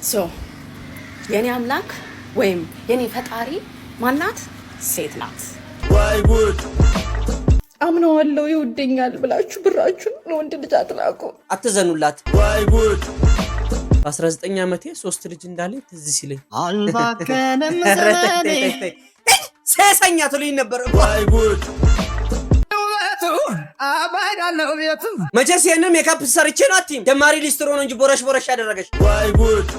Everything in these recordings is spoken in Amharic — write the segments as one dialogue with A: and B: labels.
A: So የኔ አምላክ ወይም የኔ ፈጣሪ ማናት? ሴት ናት።
B: ወይ ጉድ!
C: አምነዋለሁ ይወደኛል ብላችሁ ብራችሁን ለወንድ ልጅ አትላኩ።
D: አትዘኑላት።
B: ወይ ጉድ!
D: በ19 ዓመቴ ሶስት ልጅ እንዳለኝ ትዝ ሲለኝ
E: አልባከንም
D: ኧረ ተይ፣
E: ዘመኔ።
D: ተይ፣ ተይ፣ ተይ። ሴሰኛ ትሉኝ ነበር።
B: ወይ ጉድ!
D: መቼስ ይህንን ሜካፕ ሰርቼ ነው አትይም። ጀማሪ ሊስትሮ ነው እንጂ ቦረሽ ቦረሽ ያደረገች።
B: ወይ ጉድ!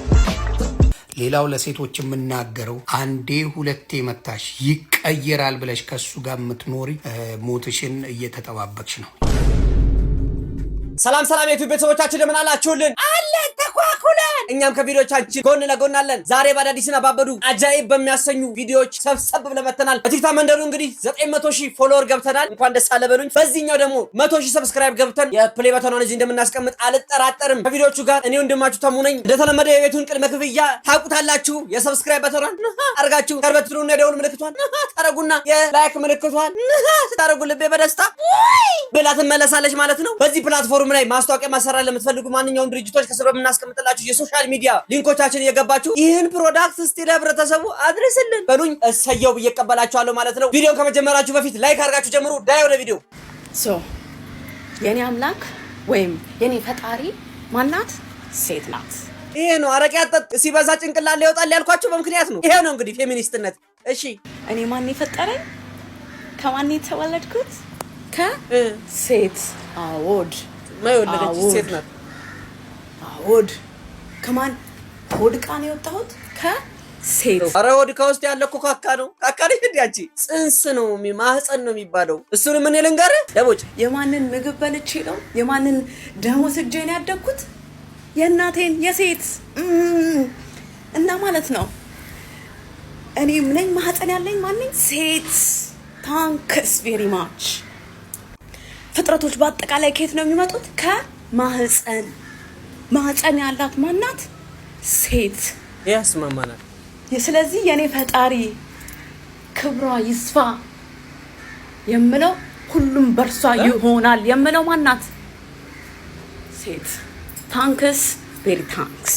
F: ሌላው ለሴቶች የምናገረው፣ አንዴ ሁለቴ መታሽ ይቀየራል ብለሽ ከሱ ጋር የምትኖሪ ሞትሽን እየተጠባበቅሽ ነው።
D: ሰላም ሰላም፣ የዩቲዩብ ቤተሰቦቻችን እንደምን አላችሁልን? አለን ተኳኩለን። እኛም ከቪዲዮቻችን ጎን ለጎን አለን። ዛሬ በአዳዲስና ባበዱ አጃኢብ በሚያሰኙ ቪዲዮዎች ሰብሰብ ብለን መጥተናል። በቲክታክ መንደሩ እንግዲህ 900 ሺህ follower ገብተናል። እንኳን ደስ አለ በሉኝ። በዚህኛው ደግሞ 100 ሺህ subscribe ገብተን የ play button ኗን እዚህ እንደምናስቀምጥ አልጠራጠርም። ከቪዲዮቹ ጋር እኔ ወንድማችሁ ተሙ ነኝ። እንደተለመደው የቤቱን ቅድመ ክፍያ ታውቁታላችሁ። የ subscribe button ኗን አርጋችሁ ከርበትሉና የደውል ምልክቷን ታረጉና የ like ምልክቷን ስታረጉ ልቤ በደስታ ብላ ትመለሳለች ማለት ነው። በዚህ platform ላይ ማስታወቂያ ማሰራት ለምትፈልጉ ማንኛውም ድርጅቶች ከስር በምናስቀምጥላችሁ የ social media link ኦቻችን እየገባችሁ ይህን product እስቲ ለህብረተሰቡ አድርስልን በሉኝ። እሰየው ብዬ እቀበላችኋለሁ ማለት ነው። ቪዲዮን ከመጀመራችሁ በፊት like አድርጋችሁ ጀምሩ። ዳይ ወደ ቪዲዮ።
A: So የኔ አምላክ ወይም የኔ ፈጣሪ ማናት? ሴት ናት።
D: ይሄ ነው አረቄ አጠጥ ሲበዛ ጭንቅላት ላይ ይወጣል ያልኳችሁ በምክንያት ነው። ይሄ ነው እንግዲህ ፌሚኒስትነት። እሺ።
A: እኔ ማን የፈጠረኝ? ከማን የተወለድኩት? ከሴት። አዎድ።
D: ማይወለደች
A: አዎድ።
D: ሴት ናት።
A: አዎድ። ከማን ሆድ ዕቃ ነው የወጣሁት? ከሴት።
D: ኧረ ሆድ ዕቃ ውስጥ ያለ እኮ ካካ ነው። ካካ ነች እንዴ አንቺ? ጽንስ ነው ማህፀን ነው የሚባለው። እሱን ምን ልንገርህ ደቦጭ።
A: የማንን ምግብ በልቼ ነው? የማንን ደም ወስጄ ነው ያደግኩት? የእናቴን፣ የሴት። እና ማለት ነው እኔም ነኝ ማህፀን ያለኝ ማንኝ? ሴት። Thanks very much። ፍጥረቶች በአጠቃላይ ከየት ነው የሚመጡት? ከማህፀን። ማህፀን ያላት ማናት? ሴት።
D: ያስማማናል።
A: ስለዚህ የእኔ ፈጣሪ ክብሯ ይስፋ የምለው፣ ሁሉም በእርሷ ይሆናል የምለው ማናት? ሴት። Thanks, very thanks።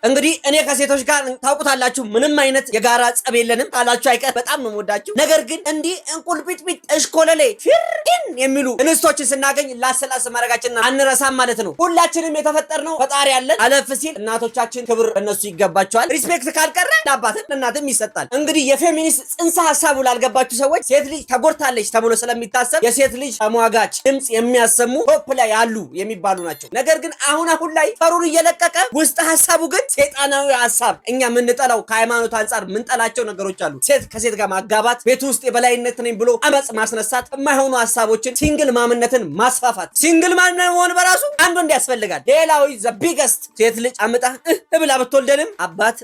D: እንግዲህ እኔ ከሴቶች ጋር ታውቁታላችሁ፣ ምንም አይነት የጋራ ጸብ የለንም ካላችሁ አይቀር በጣም ነው የምወዳችሁ። ነገር ግን እንዲህ እንቁልቢጥቢጥ እሽኮለሌ ፊርዲን የሚሉ እንስቶችን ስናገኝ ላስላስ ማድረጋችንን አንረሳም ማለት ነው። ሁላችንም የተፈጠርነው ፈጣሪ ያለን፣ አለፍ ሲል እናቶቻችን ክብር እነሱ ይገባቸዋል። Respect ካልቀረ ለአባትም ለእናትም ይሰጣል። እንግዲህ የፌሚኒስት ጽንሰ ሀሳቡ ላልገባችሁ ሰዎች፣ ሴት ልጅ ተጎድታለች ተብሎ ስለሚታሰብ የሴት ልጅ ተሟጋች ድምፅ የሚያሰሙ top ላይ ያሉ የሚባሉ ናቸው። ነገር ግን አሁን አሁን ላይ ፈሩን እየለቀቀ ውስጥ ሀሳቡ ግን ሴጣናዊ ሀሳብ፣ እኛ የምንጠላው ከሃይማኖት አንጻር የምንጠላቸው ነገሮች አሉ። ሴት ከሴት ጋር ማጋባት፣ ቤት ውስጥ የበላይነት ነኝ ብሎ አመፅ ማስነሳት፣ የማይሆኑ ሀሳቦችን፣ single mom ነትን ማስፋፋት። Single mom መሆን በራሱ አንድ ወንድ ያስፈልጋል። ሌላው the biggest ሴት ልጅ አምጣ ብላ ብትወልደንም አባት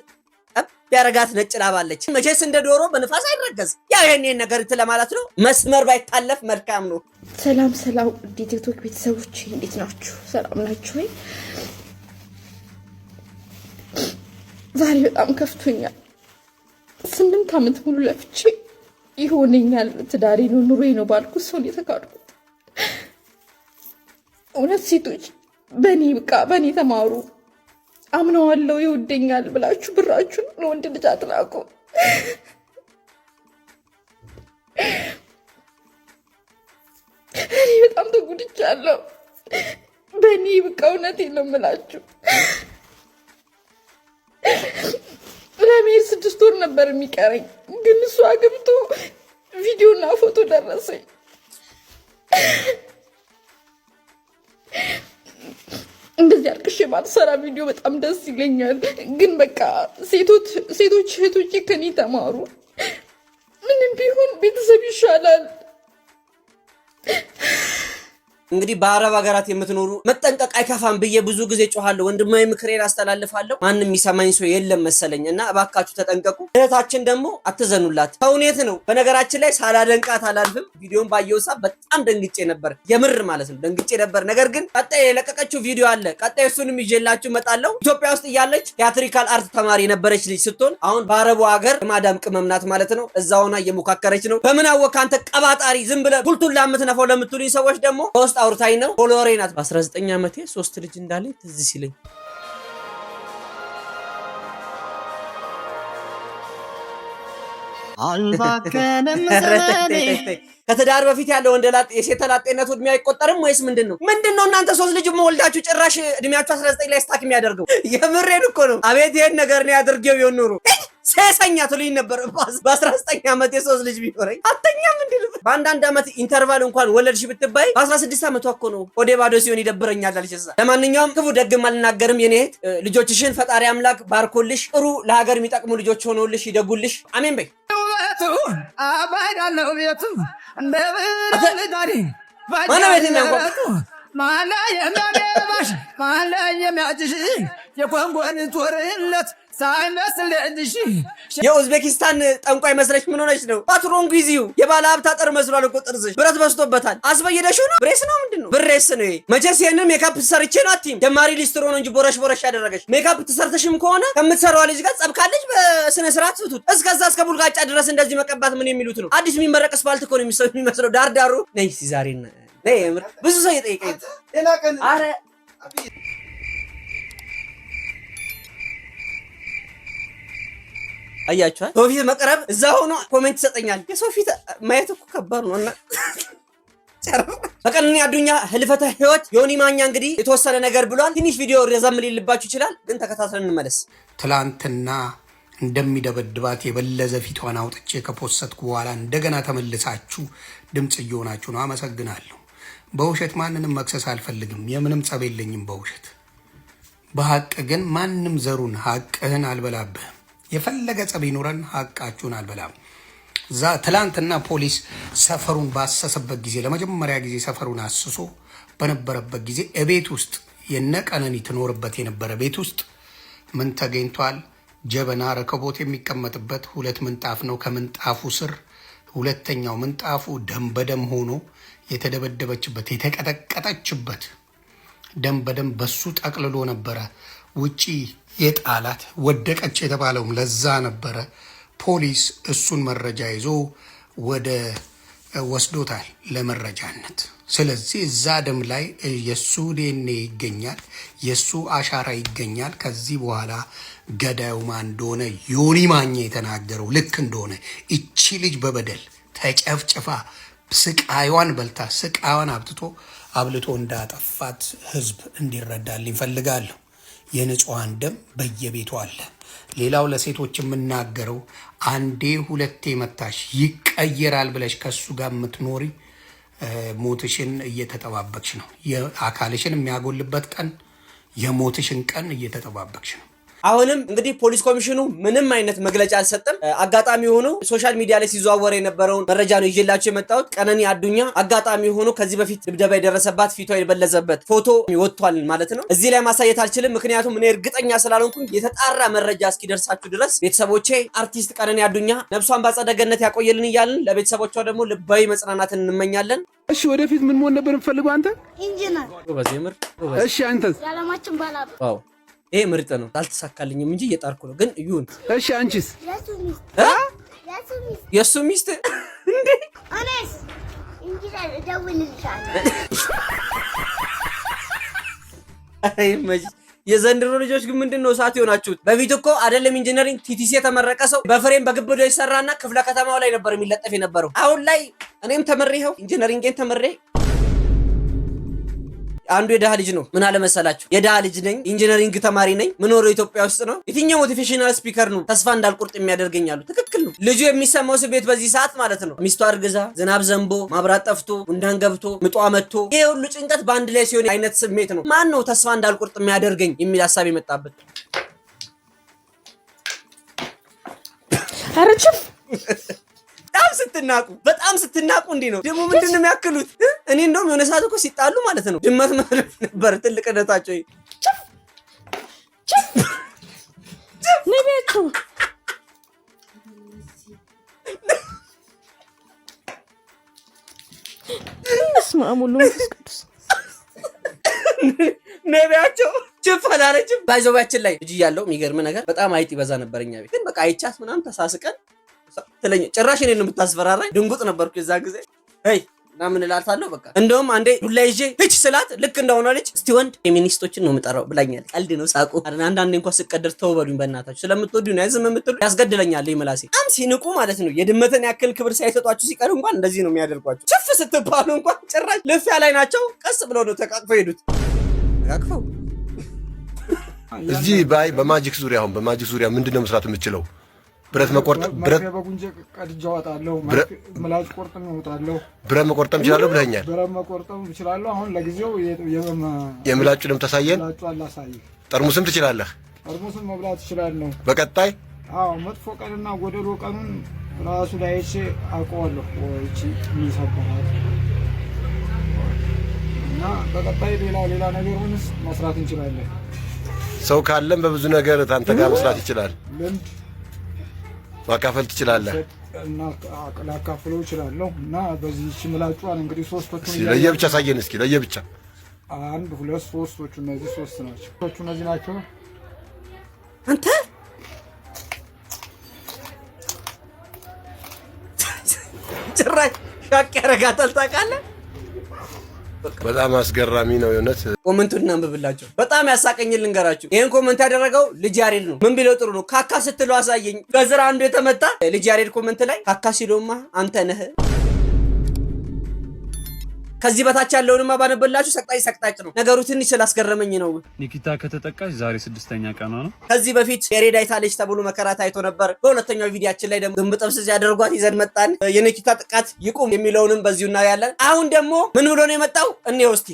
D: ጠብ ያረጋት ነጭ ላባለች። መቼስ እንደ ዶሮ በንፋስ አይረገዝ። ያው ይሄን ነገር እንትን ለማለት ነው። መስመር ባይታለፍ መልካም ነው።
C: ሰላም ሰላም፣ ውድ የቲክቶክ ቤተሰቦች እንዴት ናችሁ? ሰላም ናችሁ ወይ? ዛሬ በጣም ከፍቶኛል። 8 ዓመት ሙሉ ለፍቼ ይሆነኛል፣ ትዳሬ ነው፣ ኑሮዬ ነው ባልኩት ሰው ነው የተካድኩት። እውነት ሴቶች በእኔ በቃ በእኔ ተማሩ። አምነዋለሁ ይወደኛል ብላችሁ ብራችሁን ለወንድ ልጅ አትላኩ። እኔ በጣም ተጎድቻለሁ። በእኔ በቃ እውነቴን ነው የምላችሁ። ለመሄድ 6 ወር ነበር የሚቀረኝ፣ ግን እሱ አግብቶ ቪዲዮና ፎቶ ደረሰኝ። እንደዚህ አልቅሼ ባልሰራ ቪዲዮ በጣም ደስ ይለኛል። ግን በቃ ሴቶች እህቶቼ ከኔ ተማሩ። ምንም ቢሆን ቤተሰብ ይሻላል።
D: እንግዲህ በአረብ ሀገራት የምትኖሩ መጠንቀቅ አይከፋም ብዬ ብዙ ጊዜ ጮኻለሁ። ወንድማዊ ምክሬን አስተላልፋለሁ። ማንም የሚሰማኝ ሰው የለም መሰለኝ እና እባካችሁ ተጠንቀቁ። እህታችን ደግሞ አትዘኑላት፣ ተውኔት ነው። በነገራችን ላይ ሳላደንቃት አላልፍም። ቪዲዮን ባየው ሰዓት በጣም ደንግጬ ነበር፣ የምር ማለት ነው ደንግጬ ነበር። ነገር ግን ቀጣይ የለቀቀችው ቪዲዮ አለ። ቀጣይ እሱንም ይዤላችሁ እመጣለሁ። ኢትዮጵያ ውስጥ እያለች theatrical art ተማሪ የነበረች ልጅ ስትሆን አሁን በአረቡ ሀገር ማዳም ቅመም ናት ማለት ነው። እዛ ሆና እየሞካከረች ነው። በምን አወቅህ አንተ ቀባጣሪ፣ ዝም ብለህ ቡልቱላ የምትነፋው ለምትሉኝ ሰዎች ደግሞ በውስጥ አውርታኝ ነው። Follower ኤ ናት። በ19 ዓመቴ ሶስት ልጅ እንዳለኝ ትዝ ሲለኝ
E: አልባከንም
D: ኧረ ተይ፣
E: ዘመኔ
D: ተይ፣ ተይ፣ ተይ። ከትዳር በፊት ያለው ወንደላጤ የሴት ላጤነቱ እድሜ አይቆጠርም ወይስ ምንድን ነው? ምንድን ነው እናንተ ሶስት ልጅ ወልዳችሁ ጭራሽ እድሜያችሁ 19 ላይ stuck የሚያደርገው? የምሬን እኮ ነው። አቤት ይሄን ነገር እኔ አድርጌው ቢሆን ኖሮ ሴሰኛ ትሉኝ ነበር። በ19 ዓመት የሶስት ልጅ ቢኖረኝ አተኛም እንዴ? በአንዳንድ ዓመት interval እንኳን ወለድሽ ብትባይ በ16 ዓመቷ እኮ ነው ሆዴ ባዶ ሲሆን ይደብረኛል አለች እዛ። ለማንኛውም ክፉ ደግም አልናገርም የኔ እህት፣ ልጆችሽን ፈጣሪ አምላክ ባርኮልሽ ጥሩ ለሀገር የሚጠቅሙ ልጆች ሆነውልሽ ይደጉልሽ። አሜን በይ።
E: አባዳለው ቤቱ እንደ ብርዳሪ
D: ማነው ቤት የሚያንኳኳ?
E: ማለ የሚያገባሽ ማለ የሚያጭሽ የኮንጎን ጦርነት ሳይመስል ልጅሽ።
D: የኡዝቤኪስታን ጠንቋይ መስለሽ ምን ሆነች ነው? What's wrong with you? የባለ ሀብት አጥር መስሏል እኮ ጥርስሽ፣ ብረት በዝቶበታል። አስበይደሽው ነው? Brace ነው ምንድን ነው? Brace ነው ይሄ። መቼስ ይሄንን ሜካፕ ሰርቼ ነው አትይም። ጀማሪ ሊስትሮ ነው እንጂ ቦረሽ ቦረሽ ያደረገች። ሜካፕ ተሰርተሽም ከሆነ ከምትሰራዋ ልጅ ጋር ጸብ ካለች በስነ ስርዓት ፍቱት። እስከዛ እስከ ቡልጋጫ ድረስ እንደዚህ መቀባት ምን የሚሉት ነው? አዲስ የሚመረቅ አስፋልት እኮ ነው የሚመስለው ዳርዳሩ። ነይ እስኪ ዛሬ ነይ። የምር ብዙ ሰው እየጠየቀኝ ነው።
G: ሌላ ቀን።
D: አረ አያችኋል። ሰው ፊት መቅረብ እዛ ሆኖ comment ይሰጠኛል። የሰው ፊት ማየት እኮ ከባድ ነው። እና በቀነኒ አዱኛ ህልፈተ ህይወት ዮኒ ማኛ እንግዲህ የተወሰነ ነገር ብሏል። ትንሽ ቪዲዮ ረዘም ሊልባችሁ ይችላል፣ ግን ተከታትለን እንመለስ።
F: ትላንትና እንደሚደበድባት የበለዘ ፊቷን አውጥቼ ከ post ኩ በኋላ እንደገና ተመልሳችሁ ድምፅ እየሆናችሁ ነው። አመሰግናለሁ። በውሸት ማንንም መክሰስ አልፈልግም። የምንም ጸብ የለኝም በውሸት። በሀቅ ግን ማንም ዘሩን ሀቅህን አልበላብህም። የፈለገ ጸብ ይኑረን፣ ሀቃችሁን አልበላም። እዛ ትላንትና ፖሊስ ሰፈሩን ባሰሰበት ጊዜ፣ ለመጀመሪያ ጊዜ ሰፈሩን አስሶ በነበረበት ጊዜ እቤት ውስጥ የነቀነኒ ትኖርበት የነበረ ቤት ውስጥ ምን ተገኝቷል? ጀበና፣ ረከቦት የሚቀመጥበት ሁለት ምንጣፍ ነው። ከምንጣፉ ስር ሁለተኛው ምንጣፉ ደም በደም ሆኖ የተደበደበችበት፣ የተቀጠቀጠችበት ደም በደም በሱ ጠቅልሎ ነበረ ውጪ የጣላት። ወደቀች የተባለውም ለዛ ነበረ። ፖሊስ እሱን መረጃ ይዞ ወደ ወስዶታል ለመረጃነት። ስለዚህ እዛ ደም ላይ የእሱ ዲኤንኤ ይገኛል፣ የእሱ አሻራ ይገኛል። ከዚህ በኋላ ገዳዩ ማን እንደሆነ ዮኒ ማኛ የተናገረው ልክ እንደሆነ፣ እቺ ልጅ በበደል ተጨፍጭፋ ስቃይዋን በልታ ስቃይዋን አብትቶ አብልቶ እንዳጠፋት ህዝብ እንዲረዳልኝ እፈልጋለሁ። የንጹሐን ደም በየቤቱ አለ። ሌላው ለሴቶች የምናገረው አንዴ ሁለቴ መታሽ ይቀየራል ብለሽ ከሱ ጋር የምትኖሪ ሞትሽን እየተጠባበቅሽ ነው። አካልሽን የሚያጎልበት ቀን፣ የሞትሽን ቀን እየተጠባበቅሽ ነው።
D: አሁንም እንግዲህ ፖሊስ ኮሚሽኑ ምንም አይነት መግለጫ አልሰጠም። አጋጣሚ ሆኖ social media ላይ ሲዘዋወር የነበረውን መረጃ ነው ይዤላችሁ የመጣሁት። ቀነኒ አዱኛ አጋጣሚ ሆኖ ከዚህ በፊት ድብደባ የደረሰባት ፊቷ የበለዘበት ፎቶ ወጥቷል ማለት ነው። እዚህ ላይ ማሳየት አልችልም፣ ምክንያቱም እኔ እርግጠኛ ስላልሆንኩኝ የተጣራ መረጃ እስኪደርሳችሁ ድረስ። ቤተሰቦቼ፣ አርቲስት ቀነኒ አዱኛ ነፍሷን በአጸደ ገነት ያቆየልን እያልን ለቤተሰቦቿ ደግሞ ልባዊ መጽናናትን እንመኛለን።
H: እሺ፣ ወደፊት ምን መሆን ነበር የምትፈልገው አንተ?
I: ኢንጂነር።
D: ጎበዝ፣ የምር ጎበዝ።
H: እሺ፣ አንተስ?
I: የዓለማችን ባለሀብት።
D: Wow፣ ይሄ ምርጥ ነው። አልተሳካልኝም እንጂ እየጣርኩ ነው። ግን ይሁን።
H: እሺ፣ አንቺስ?
I: የሱ ሚስት።
D: እ?
I: የሱ ሚስት።
D: የእሱ ሚስት እንዴ?
I: እኔስ ኢንጂነር፣ እደውልልሻለሁ።
D: አይ መች የዘንድሮ ልጆች ግን ምንድን ነው እሳት የሆናችሁት? በፊት እኮ አይደለም engineering TTC የተመረቀ ሰው በ frame በግብዶ ይሰራና ክፍለ ከተማው ላይ ነበር የሚለጠፍ የነበረው። አሁን ላይ እኔም ተምሬ ይኸው engineering ን ተምሬ አንዱ የድሃ ልጅ ነው። ምን አለ መሰላችሁ? የድሃ ልጅ ነኝ፣ engineering ተማሪ ነኝ፣ ምኖረው ኢትዮጵያ ውስጥ ነው። የትኛው motivational speaker ነው ተስፋ እንዳልቆርጥ የሚያደርገኝ አሉ። ትክክል ነው። ልጁ የሚሰማው ስሜት በዚህ ሰዓት ማለት ነው። ሚስቱ አርግዛ፣ ዝናብ ዘንቦ፣ ማብራት ጠፍቶ፣ ጉንዳን ገብቶ፣ ምጧ መጥቶ፣ ይሄ ሁሉ ጭንቀት በአንድ ላይ ሲሆን አይነት ስሜት ነው። ማን ነው ተስፋ እንዳልቆርጥ የሚያደርገኝ የሚል ሀሳብ የመጣበት።
C: ኧረ ችፍ።
D: በጣም ስትናቁ፣ በጣም ስትናቁ እንዲህ ነው። ደግሞ ምንድን ነው የሚያክሉት? እኔ እንደውም የሆነ ሰዓት እኮ ሲጣሉ ማለት ነው ድመት ማለት ነበር ትልቅነታቸው።
C: ነይ በያቸው። በስመ አብ ወወልድ ወመንፈስ ቅዱስ።
D: ነቢያቸው ችፍ አላለችም። ባይዘባችን ላይ ልጅ እያለሁ የሚገርም ነገር በጣም አይጥ ይበዛ ነበር እኛ ቤት። ግን በቃ አይቻት ምናምን ተሳስቀን ትለኝ ጭራሽ እኔን ነው የምታስፈራራኝ። ድንጉጥ ነበርኩ የዛ ጊዜ። ይ ምናምን እላታለሁ። በቃ እንደውም አንዴ ዱላ ይዤ ሂች ስላት ልክ እንደሆነ ልጅ እስቲ ወንድ ፌሚኒስቶችን ነው የምጠራው ብላኛል። ቀልድ ነው ሳቁ። አንዳንዴ እንኳን ስቀደር ተው በሉኝ በእናታችሁ፣ ስለምትወዱ ነው ዝም የምትሉ፣ ያስገድለኛል። ምላሴ በጣም ሲንቁ ማለት ነው። የድመትን ያክል ክብር ሳይሰጧችሁ ሲቀር እንኳን እንደዚህ ነው የሚያደርጓቸው። ችፍ ስትባሉ እንኳን ጭራሽ ልፊያ ላይ ናቸው። ቀስ ብለው ነው ተቃቅፈው ሄዱት። ተቃቅፈው
G: እዚህ ባይ በ magic ዙሪያ፣ አሁን በ magic ዙሪያ ምንድን ነው መስራት የምችለው? ብረት መቆርጥ ብረት
J: በጉንጭ ቀድጄ አወጣለሁ። ምላጭ ቆርጥሜ እወጣለሁ።
G: ብረት መቆርጠም እችላለሁ ብለኸኛል።
J: ብረት መቆርጠም እችላለሁ። አሁን ለጊዜው
G: የምላጩንም ታሳየን።
J: ምላጩን ላሳይህ።
G: ጠርሙስም ትችላለህ።
J: ጠርሙስም መብላት እችላለሁ።
G: በቀጣይ
J: አዎ፣ መጥፎ ቀንና ጎደሎ ቀኑን ራሱ ላይ አይቼ አውቀዋለሁ። ይቺ የሚሰበራት እና በቀጣይ ሌላ ሌላ ነገሩንስ መስራት እንችላለን።
G: ሰው ካለም በብዙ ነገር አንተ ጋር መስራት ይችላል።
J: ልምድ
G: ማካፈል ትችላለህ።
J: እና ላካፍለው እችላለሁ። እና በዚህ ምላጯን እንግዲህ ሶስቶቹን
G: እስኪ ለየብቻ አሳየን። እስኪ ለየብቻ።
J: አንድ፣ ሁለት፣ ሶስቶቹ እነዚህ ሶስት ናቸው። ሶስቶቹ እነዚህ ናቸው።
D: አንተ ጭራሽ ሻቅ ያደርጋታል ታውቃለህ።
G: በጣም አስገራሚ ነው የእውነት።
D: Comment ኡን እናንብብላቸው። በጣም ያሳቀኝ ልንገራችሁ። ይህን comment ያደረገው ልጅ ያሬድ ነው። ምን ቢለው ጥሩ ነው? ካካ ስትለው አሳየኝ። ከስራ አንዱ የተመታ ልጅ ያሬድ comment ላይ ካካ ሲለውማ አንተ ነህ። ከዚህ በታች ያለውንማ ባነበላችሁ ሰቅጣጭ ሰቅጣጭ ነው ነገሩ። ትንሽ ስላስገረመኝ ነው።
K: ኒኪታ ከተጠቃች ዛሬ ስድስተኛ ቀኗ ነው።
D: ከዚህ በፊት የሬድ አይታለች ተብሎ መከራ ታይቶ ነበር። በሁለተኛው ቪዲያችን ላይ ደግሞ ግንብ ጥብስ ሲያደርጓት ይዘን መጣን። የኒኪታ ጥቃት ይቁም የሚለውንም በዚሁ እናያለን። አሁን ደግሞ ምን ብሎ ነው የመጣው? እኔው እስቲ።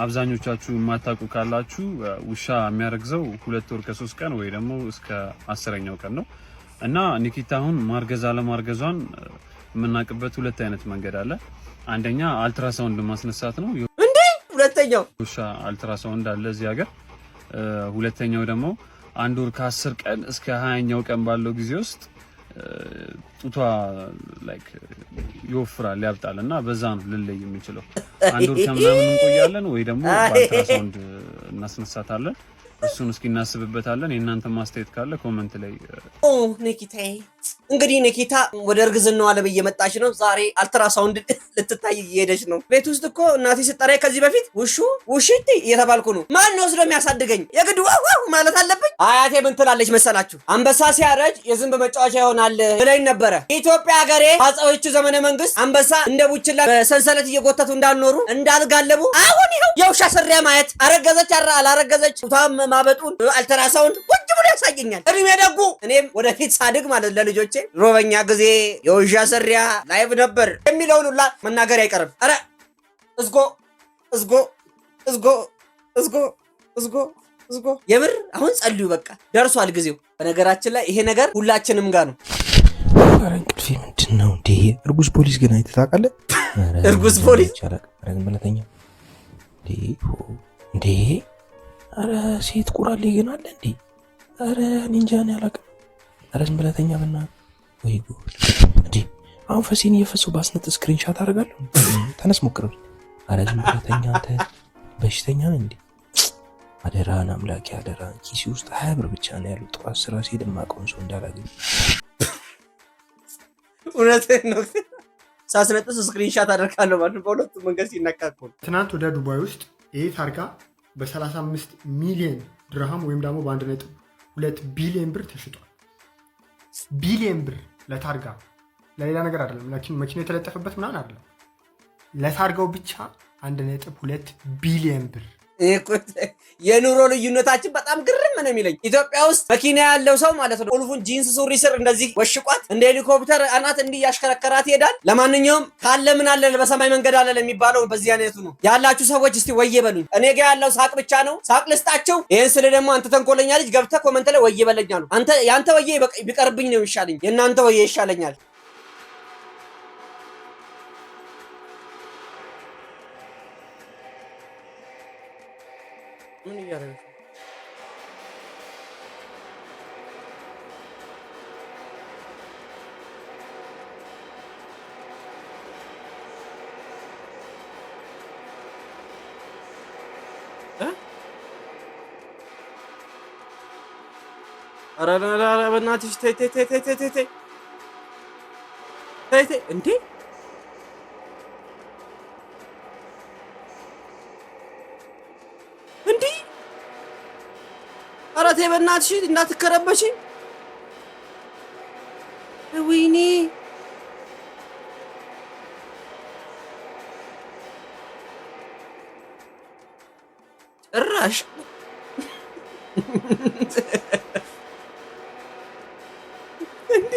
K: አብዛኞቻችሁ የማታውቁ ካላችሁ ውሻ የሚያረግዘው 2 ወር ከ3 ቀን ወይ ደግሞ እስከ 10ኛው ቀን ነው። እና ኒኪታ አሁን ማርገዝ አለማርገዟን የምናውቅበት ሁለት አይነት መንገድ አለ። አንደኛ አልትራሳውንድ ማስነሳት ነው።
D: እንዴ፣ ሁለተኛው?
K: ውሻ አልትራሳውንድ አለ እዚህ ሀገር። ሁለተኛው ደግሞ 1 ወር ከ10 ቀን እስከ 20ኛው ቀን ባለው ጊዜ ውስጥ ጡቷ like ይወፍራል፣ ያብጣል እና በዛ ነው ልንለይ የምንችለው። 1 ወር ከምናምን እንቆያለን ወይ ደግሞ በአልትራሳውንድ እናስነሳታለን። እሱን እስኪ እናስብበታለን። የእናንተ ማስተያየት ካለ comment ላይ
D: ኦ ኒኪታዬ፣ እንግዲህ ኒኪታ ወደ እርግዝናዋ ዓለም እየመጣች ነው። ዛሬ አልትራሳውንድ ልትታይ እየሄደች ነው። ቤት ውስጥ እኮ እናቴ ስጠራኝ ከዚህ በፊት ውሹ ውሽቲ እየተባልኩ ነው። ማን ነው ወስዶ የሚያሳድገኝ? የግድ ዋው ዋው ማለት አለብኝ? አያቴ ምን ትላለች መሰላችሁ? አንበሳ ሲያረጅ የዝንብ መጫወቻ ይሆናል ብለኝ ነበረ። ኢትዮጵያ ሀገሬ አፄዎቹ ዘመነ መንግስት አንበሳ እንደ ቡችላ በሰንሰለት እየጎተቱ እንዳልኖሩ እንዳልጋለቡ፣ አሁን ይኸው የውሻ ስሪያ ማየት አረገዘች አላረገዘች ጡቷም ማበጡን አልትራሳውንድ ቁጭ ብሎ ያሳየኛል። እድሜ ደጉ። እኔም ወደፊት ሳድግ ማለት ለልጆቼ ድሮ በኛ ጊዜ የውሻ ስሪያ live ነበር የሚለውን ሁላ መናገር አይቀርም። ኧረ እዝጎ እዝጎ እዝጎ እዝጎ እዝጎ እዝጎ። የምር አሁን ጸልዩ፣ በቃ ደርሷል ጊዜው። በነገራችን ላይ ይሄ ነገር ሁላችንም ጋር ነው።
L: ኧረ እንቅልፌ ምንድን ነው እንዴ? እርጉዝ ፖሊስ ግን አይተህ ታውቃለህ? ኧረ
D: እርጉዝ ፖሊስ?
L: ይቻላል። ኧረ ዝም ብለህ ተኛ እንዴ! እንዴ! ኧረ ሴት ቁራሌ ግን አለ እንዴ? ኧረ እኔ እንጃ፣ እኔ አላውቅም። ኧረ ዝም ብለህ ተኛ በእናትህ። ወይ ጉድ! እንዴ፣ አሁን ፈሴን እየፈሰው ባስነጥስ screenshot አደርጋለሁ። ተነስ ሞክረው። ኧረ ዝም ብለህ ተኛ አንተ፣ በሽተኛ ነህ እንዴ? አደራህን አምላኬ አደራህን። ኪሴ ውስጥ 20 ብር ብቻ ነው ያለው። ጠዋት ስራ ሲሄድ የማውቀውን ሰው እንዳላገኝ።
D: እውነትህን ነው። ሳስነጥስ screenshot አደርጋለሁ ማለት ነው። በሁለቱም መንገድ ሲነካ እኮ ነው።
M: ትናንት ወደ ዱባይ ውስጥ ይህ ታርጋ በ35 ሚሊዮን ድርሃም ወይም ደግሞ በ1.2 ቢሊዮን ብር ተሽጧል። ቢሊዮን ብር ለታርጋ፣ ለሌላ ነገር አይደለም። መኪና የተለጠፈበት ምናምን አይደለም። ለታርጋው ብቻ 1.2 ቢሊዮን ብር።
D: ይሄ እኮ የኑሮ ልዩነታችን በጣም ግርም ነው የሚለኝ። ኢትዮጵያ ውስጥ መኪና ያለው ሰው ማለት ነው ቁልፉን ጂንስ ሱሪ ስር እንደዚህ ወሽቋት እንደ ሄሊኮፕተር አናት እንዲህ እያሽከረከራት ይሄዳል። ለማንኛውም ካለ ምን አለ በሰማይ መንገድ አለ ለሚባለው በዚህ አይነቱ ነው ያላችሁ ሰዎች እስቲ ወዬ በሉኝ። እኔ ጋ ያለው ሳቅ ብቻ ነው። ሳቅ ልስጣቸው። ይህን ስል ደግሞ አንተ ተንኮለኛ ልጅ ገብተህ comment ላይ ወዬ በለኝ አሉ። አንተ የአንተ ወዬ ቢቀርብኝ ነው ይሻለኝ፣ የእናንተ ወዬ ይሻለኛል። ምን እያደረገች ነው? እ? ኧረ ኧረ ኧረ በእናትሽ ተይ ተይ ተይ ተይ ተይ ተይ ተይ ተይ ተይ እንዴ! ተይ በእናትሽ እንዳትከረበሽ። ወይኔ፣ ጭራሽ እንዴ!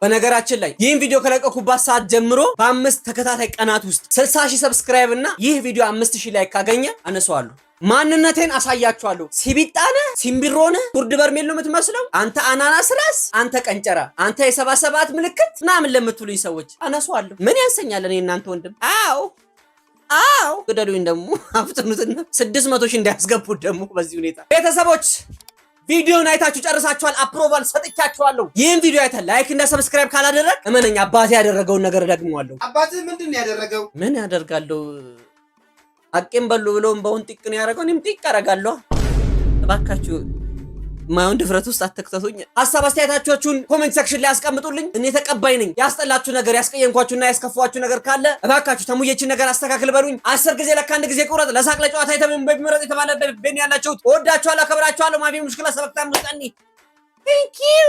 D: በነገራችን ላይ ይህን ቪዲዮ ከለቀኩባት ሰዓት ጀምሮ በ5 ተከታታይ ቀናት ውስጥ 60 ሺህ subscribe እና ይህ ቪዲዮ 5,000 like ካገኘ አነሳዋለሁ። ማንነቴን አሳያችኋለሁ። ሲቢጣነ ሲምቢሮነ ጉርድ በርሜል ነው የምትመስለው። አንተ አናናስ ራስ፣ አንተ ቀንጨራ፣ አንተ የ77 ምልክት ምናምን ለምትሉኝ ሰዎች አነሳዋለሁ። ምን ያንሰኛል? እኔ እናንተ ወንድም። አዎ አዎ፣ ግደሉኝ ደግሞ አፍጥኑትና 600,000 እንዳያስገቡት ደግሞ በዚህ ሁኔታ። ቤተሰቦች፣ ቪዲዮን አይታችሁ ጨርሳችኋል። Approval ሰጥቻችኋለሁ። ይህን ቪዲዮ አይተህ like እና subscribe ካላደረግ እመነኝ አባቴ ያደረገውን ነገር እደግመዋለሁ።
N: አባትህ ምንድን ነው ያደረገው?
D: ምን ያደርጋለሁ? አቄም በሉ ብሎ እምባውን ጢቅ ነው ያደረገው። እኔም ጢቅ አደርጋለሁ። እባካችሁ ማየውን ድፍረት ውስጥ አትክተቱኝ። ሀሳብ አስተያየታችሁን comment section ላይ አስቀምጡልኝ። እኔ ተቀባይ ነኝ። ያስጠላችሁ ነገር፣ ያስቀየምኳችሁና ያስከፋችሁ ነገር ካለ እባካችሁ ተሙዬችን ነገር አስተካክል በሉኝ። 10 ጊዜ ለካ አንድ ጊዜ ቁረጥ፣ ለሳቅ ለጨዋታ በሚመረጥ የተባለ ቤን ያላችሁት፣ እወዳችኋለሁ፣ አከብራችኋለሁ። مافي مشكلة ሰበክታ ሙስጠኒ። Thank you.